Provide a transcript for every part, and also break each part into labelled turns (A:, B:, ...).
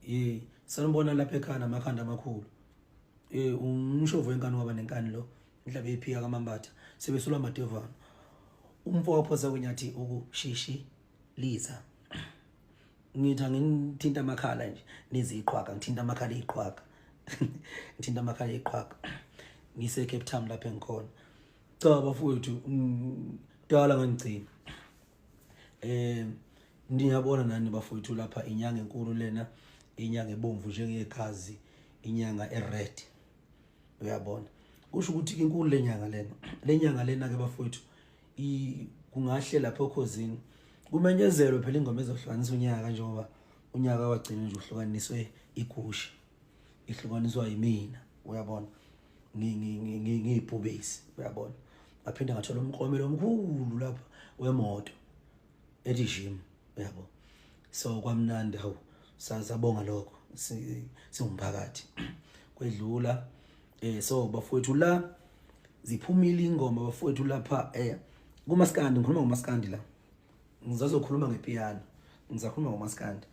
A: Eh sanibona lapha ekhaya namakhanda amakhulu. Eh umshovo wenkani waba nenkani lo inhlabe ephika kaMambatha sebesulwa amadevana. Umfo waphosa kunyathi ukushishi liza. Ngithi angithinta amakhala nje neziqhwaga ngithinta amakhala iqhwaga. Ngithinta amakhala iqhwaga. Ngise Cape Town lapha engikhona. Cha bafowethu dala ngangigcina. Niyabona nani bafowethu lapha inyanga enkulu lena, inyanga ebomvu njengegazi, inyanga ered. Uyabona? Kusho ukuthi inkulu lenyanga lena. Lenyanga lena ke bafowethu kungahle lapho okhozini kumenyezelwe phela ingoma ezohlukanisa unyaka, njengoba unyaka wagcina nje uhlukaniswe igusha, ihlukaniswa yimina, uyabona, ngiyibhubesi, uyabona. Ngaphinde ngathola umklomelo omkhulu lapha wemoto ethi gym, uyabo. So kwamnandi, hawu, sabonga lokho singumphakathi kwedlula. So bafowethu la ziphumile ingoma bafowethu lapha kumaskandi. Ngikhuluma ngomaskandi la, ngizazokhuluma ngepiano, ngizakhuluma ngomaskandi.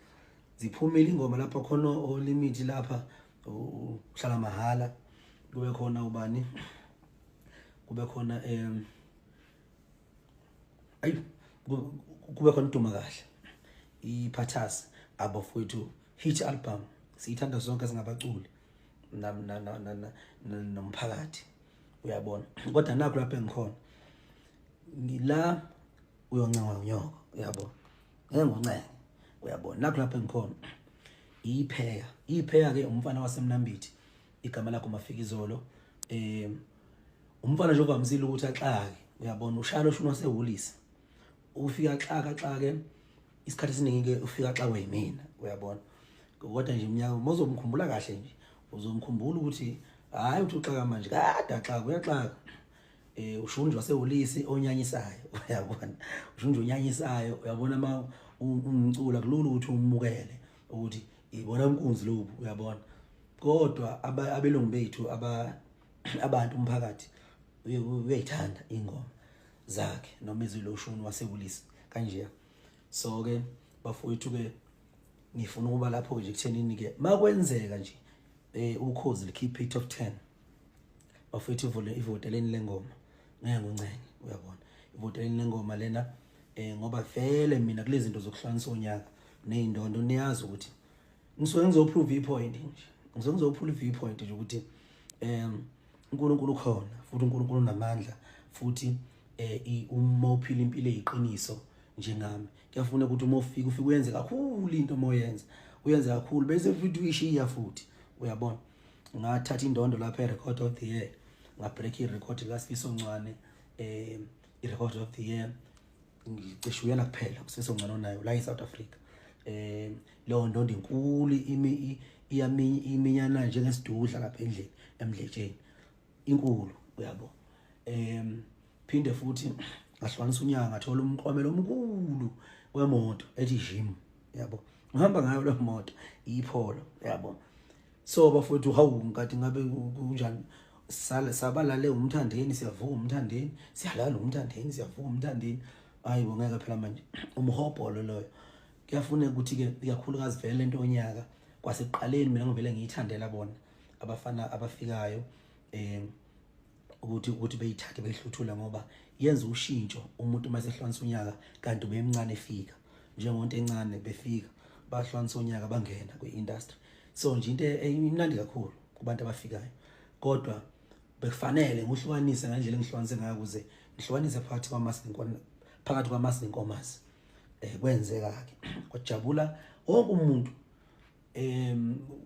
A: Ziphumile ingoma lapha khona olimit lapha uhlala mahala, kube khona ubani, kube khona ayi kube khona uDuma Kahle iphathas abafowethu hit album siyithanda sonke singabaculi nomphakathi, uyabona. Kodwa nakho lapha engikhona ngila uyoncengwa unyoko, uyabona, ngeke nguncenge, uyabona. Nakho lapha engikhona ipheka ipheka ke umfana waseMnambithi, igama lakho Mafikizolo. Umfana nje ovamisile ukuthi axake, uyabona, ushaya ushuni wasehulisa, ufika axaka axake isikhathi esiningi ke ufika axakwe yimina, uyabona. Kodwa nje iminyaka mozomkhumbula kahle nje uzomkhumbula ukuthi hayi uthi uxaka manje kade axaka, uyaxaka. Ushuni nje wasehulisi onyanyisayo, uyabona, ushuni nje onyanyisayo, uyabona. Ma umcula kulula ukuthi umukele ukuthi ibona inkunzi lobu, uyabona. Kodwa abelungu bethu abantu umphakathi uyayithanda ingoma zakhe noma iziloshuni wasehulisi kanje. So ke bafowethu ke ngifuna ukuba lapho nje kuthenini ke makwenzeka nje ukhozi likhiphe i top 10 bafowethu, ivole ivoteleni lengoma, ngeke nguncenge, uyabona, ivoteleni lengoma lena. Ngoba vele mina kulezi zinto zokuhlanganisa unyaka nezindondo niyazi ukuthi ngisuke ngizoprove ipoint nje, ngisuke ngizoprove ipoint nje ukuthi uNkulunkulu ukhona futhi uNkulunkulu unamandla futhi uma uphila impilo eyiqiniso njengami kuyafuna ukuthi uma ufika ufike uyenze kakhulu into, uma uyenza uyenze kakhulu bese futhi uyishiya futhi, uyabona. Ngathatha indondo lapha e-record of the year, ngabreak i-record likaSifiso Ncwane, i-record of the year ngicishe uyena kuphela uSifiso Ncwane onayo la e-South Africa. Leyo ndondo inkulu, imi iyaminyana njengesidudla lapha endlini emdletsheni, inkulu, uyabo. Phinde futhi ngahlukanisa unyaka ngathola umklomelo omkhulu wemoto ethi gym, yabo, ngihamba ngayo le moto iPolo, yabo. So bafowethu, hawu, ngathi ngabe kunjani, sale sabalale umthandeni, siyavuka umthandeni, siyalala umthandeni, siyavuka umthandeni. Hayi bo, ngeke phela manje umhobholo loyo. Kuyafuneka ukuthi ke ikakhulukazi vele lento onyaka kwasekuqaleni mina ngivele ngiyithandela bona abafana abafikayo ukuthi beyithathe beyihluthule, ngoba yenza ushintsho umuntu uma sehlukanisa unyaka kanti ubemncane efika njengonto encane, befika bahlukanisa unyaka bangena kwi-industry. So nje into imnandi kakhulu kubantu abafikayo, kodwa bekufanele ngihlukanise ngendlela engihlukanise ngayo ukuze ngihlukanise phakathi kwamasi phakathi kwamasi nenkomazi. Kwenzeka ke kwajabula wonke umuntu.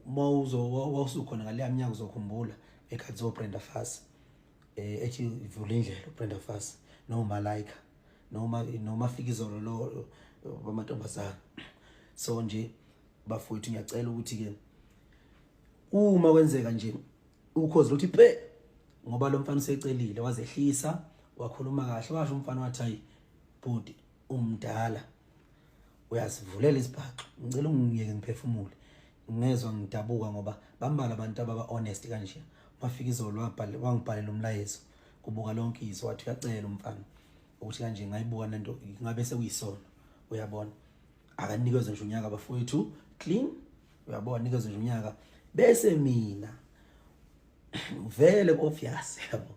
A: Mawuzo wawusukhona ngaleya minyaka uzokhumbula ekhathi zo Brenda Fassie, ethi ivula indlela uBrenda Fassie noMalaika noma Fikizolo lo bamantombazana. So nje bafowethu ngiyacela ukuthi ke uma kwenzeka nje ukhozi luthi pe, ngoba lo mfana usecelile wazehlisa wakhuluma kahle, washo umfana wathi hayi bhuti umdala uyasivulela isibhaxo, ngicela ungiyeke ngiphefumule. Ngezwa ngidabuka ngoba bambalwa abantu ababa honest kanje. Mafikizolo wabhala wangibhalela umlayezo kubuka lonke izwe, wathi uyacela umfana ukuthi kanje ngayibuka lento ngabe sekuyisono, uyabona, akanikezwe nje unyaka bafowethu clean. Uyabona, nikezwe nje unyaka bese mina vele ku-obvious, yabo,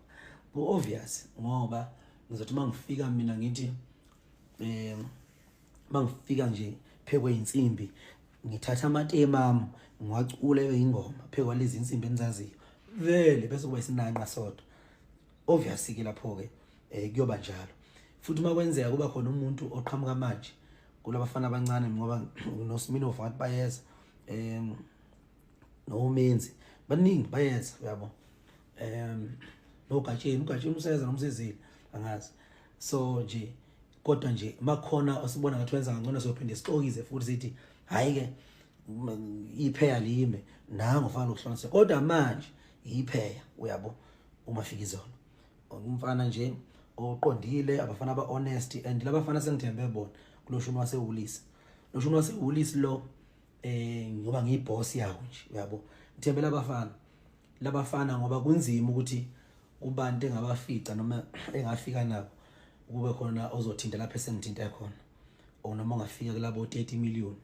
A: ku-obvious ngoba ngizothi uma ngifika mina ngithi uma ngifika nje phekwe insimbi, ngithatha amatema ami ngiwacule ingoma phekwa lezi insimbi enizaziyo vele, bese kuba isinanqa sodwa. Obvious ke lapho ke kuyoba njalo futhi. Uma kwenzeka kuba khona umuntu oqhamuka manje kulabafana abancane, ngoba noSminov ngathi bayeza, nomenzi baningi bayeza, uyabo, noGatsheni, uGatsheni useza nomsizile, angazi. So nje kodwa nje makhona osibona ngathi wenza kangcono, sophinde sixokize futhi sithi hayi ke ipheya lime nango fana lokuhlanganisa. Kodwa manje ipheya, uyabo, uma fika izolo umfana nje oqondile, abafana aba honest and labafana sengithembe bona kulo shuni wasewulisi, lo shuni wasewulisi lo, ngoba ngiyiboss yawo nje, uyabo. Ngithembe labafana, labafana ngoba kunzima ukuthi kubantu engabafica noma engafika nabo kube khona ozothinta lapho esengithinte khona, or noma ungafika kulabo 30 million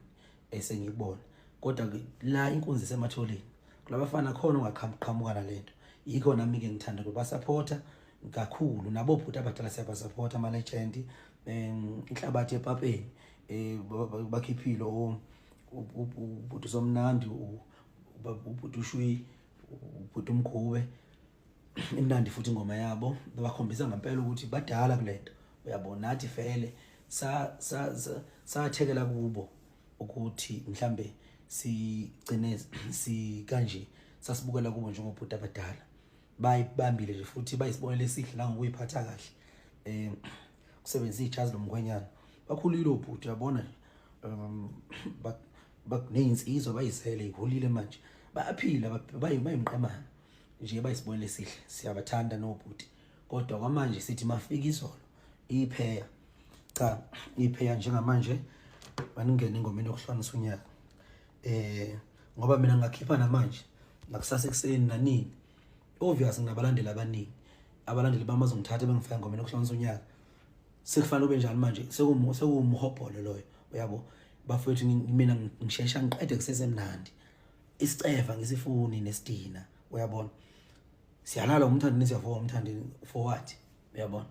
A: esengikubona. Kodwa ke la inkunzi isematholeni kulabafana khona, ungaqhamuka nalento. Yikho nami ke ngithanda ukubasupporta kakhulu nabo bhuti abadala, siyabasupporta ama legend, inhlabathi epapeni, bakhiphile ubhuti somnandi, ubhuti ushwi, ubhuti umkhube, imnandi futhi ingoma yabo, bakhombisa ngempela ukuthi badala kulento, uyabona. Nathi vele sa sathekela kubo ukuthi mhlambe sigcine si kanje, sasibukela kubo njengobhuti abadala, bayibambile nje futhi bayisibonelo esihle nangokuyiphatha kahle, kusebenzisa ijazi lomkhwenyana. Bakhulile obhuti, uyabona nje, bakuneyinsizwa bayizele ihulile manje, bayaphila, bayimqemana nje, bayisibonelo esihle, siyabathanda nobhuti. Kodwa kwamanje sithi mafika izolo ipheya, cha, ipheya njengamanje baningene engomeni yokuhlukanisa unyaka, ngoba mina ngakhipha namanje nakusasa ekuseni nanini. Obvious nginabalandeli abaningi, abalandeli bami bazongithatha bengifaka engomeni yokuhlukanisa unyaka. Sekufanele ube njani manje? Sekuwumhobholo loyo, uyabo bafowethu. Mina ngishesha ngiqede kusesemnandi, isiceva ngisifuni nesidina, uyabona. Siyalala umthandeni, siyavuka umthandeni, for what? Uyabona,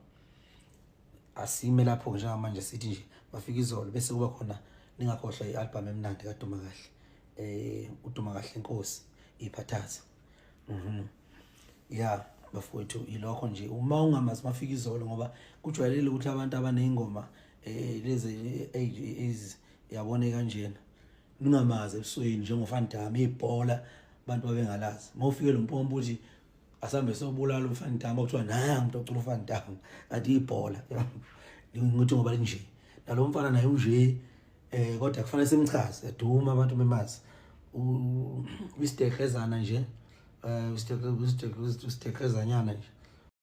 A: asime lapho njengamanje, sithi nje bafika izolo bese kuba khona. Ningakhohlwa i-album emnandi kaDuma Kahle, uDuma Kahle Inkosi iphathaza. Ya bafowethu, ilokho nje uma ungamazi mafika izolo, ngoba kujwayelekile ukuthi abantu abaneyingoma lezi age yabona kanjena ningamazi ebusweni, njengoVan Damme, ibhola abantu babengalazi. Mawufike lo mpompo uthi asambe sobulala uVan Damme, kuthiwa naya umuntu ocula uVan Damme, kanti ibhola. Ngithi ngoba linje nalo mfana naye unje, kodwa kufanele simchaze, eduma abantu bemazi usidehlezana nje, usidehlezanyana nje.